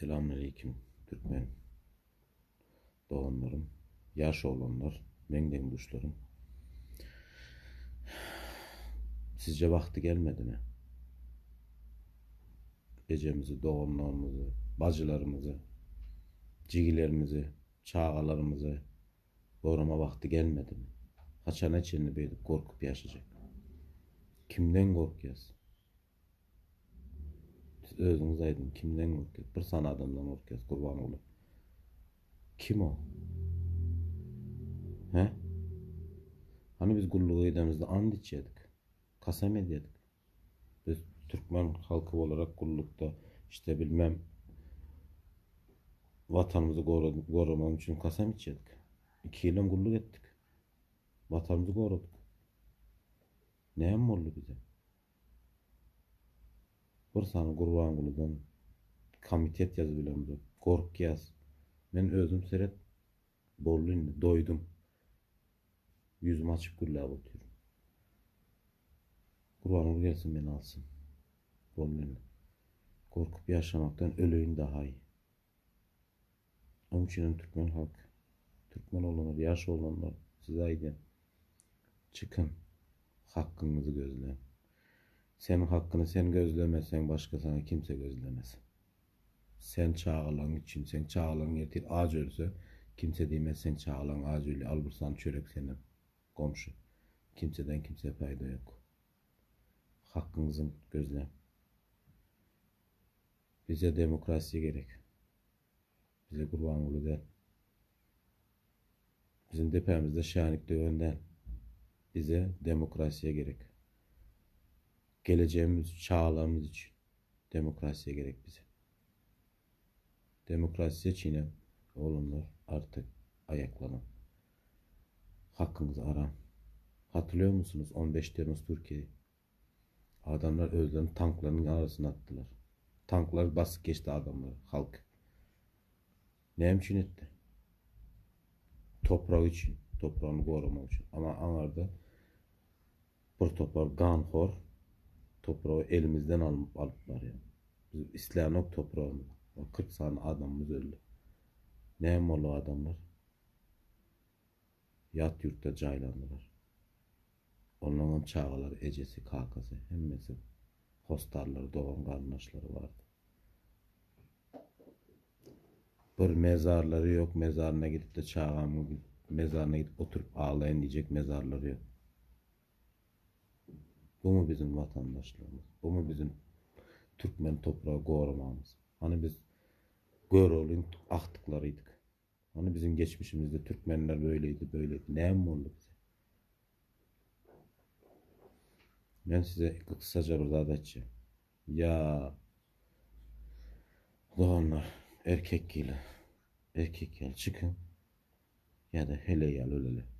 Selamünaleýkim türkmen doganlarym, ýaş oglanlar, meň deň-duşlarym. Sizce wagty gelmedimi? Ejemizi, doganlarymyzy, bajylarymyzy, jigilerimizi, çagalarymyzy gorama wagty gelmedimi? Haçana çenli beýdip gorkup ýaşajak? Kimden gorkýas? Siz özüňiz aýdyň, kimden gorkýas? Bir sany adamdan gorkýas, Gurbanguly. Kim o? He? Hany biz gulluga gidemizde and içýärdik. Kasam edýärdik. Biz türkmen halky bolarak gullukda işte bilmem watanymyzy goramak üçin kasam içýärdik. 2 ýylam gulluk etdik. Watanymyzy goradyk. Näme boldy bize? Bir sany Gurbangulydan komitet ýazyp bilemzok. Gorkýas. Men özüm seret boldy indi doýdum. Ýüzümi açyp gürläp otyryn. Gurbanguly gelsin meni alsyn. Boldy indi. Gorkup ýaşamakdan öleýin daha iyi. Oň üçinem türkmen halky, türkmen oglanlar, ýaş oglanlar size aýdýan. Çykyň, hakkyňyzy gözläň. Seniň hakkyny sen gözlemeseň başga saňa kimse gözlemez. Sen çagalaň üçin, seň çagalaň ertir aç ölse, kimse diýmez seň çagalaň aç ölýär, al bir sany çörek senem, goňşy. Kimseden kimsä paýda ýok. Hakkyňyzy gözläň. Bize demokrasiýa gerek. Bize Gurbanguly däl. Bizim depämizde şänik döwen däl. Bize demokrasiýa gerek. Gelejegimiz, çagalarymyz üçin demokrasiýa gerek bize. Demokrasiýa üçinem oglanlar artyk aýaklanyň. Hakyňyzy araň. Hatyrlýor musunuz 15 Temmuz Türkiýe Adamlar özlerini tanklaryň arasyna atdylar. Tanklar basyp geçdi adamlary, halky. Näme üçin etdi? Topragy üçin, topragyny goramak üçin. Amma aňarda bir topar ganhor topragy elimizden alyp alyp barýar. Biz islänok topragymyzy. 40 sany adamymyz öldi. Näme boldy adamlar? Ýat ýurtda jaýlandylar. Onlaňam çagalary, ejesi, kakasy, hemmesi hostarlary, dogan-garyndaşlary bardy. Bir mezarlary ýok, mezaryna gidip-de çagamyň mezaryna gidip oturyp aglaýyn diýjek mezarlary ýok. Bumy biziň watandaşlygymyz? Bumy biziň türkmen topragy goramagymyz? Hany biz Göroglyň agtyklarydyk. Hany biziň geçmişimizde türkmenler böyleydi böyleydi näme boldy bize? Men size kyssaja bir zat aýtjak. Ýa doganlar erkek ýaly erkek ýaly çykyň ýa-da heleý ýaly öleli.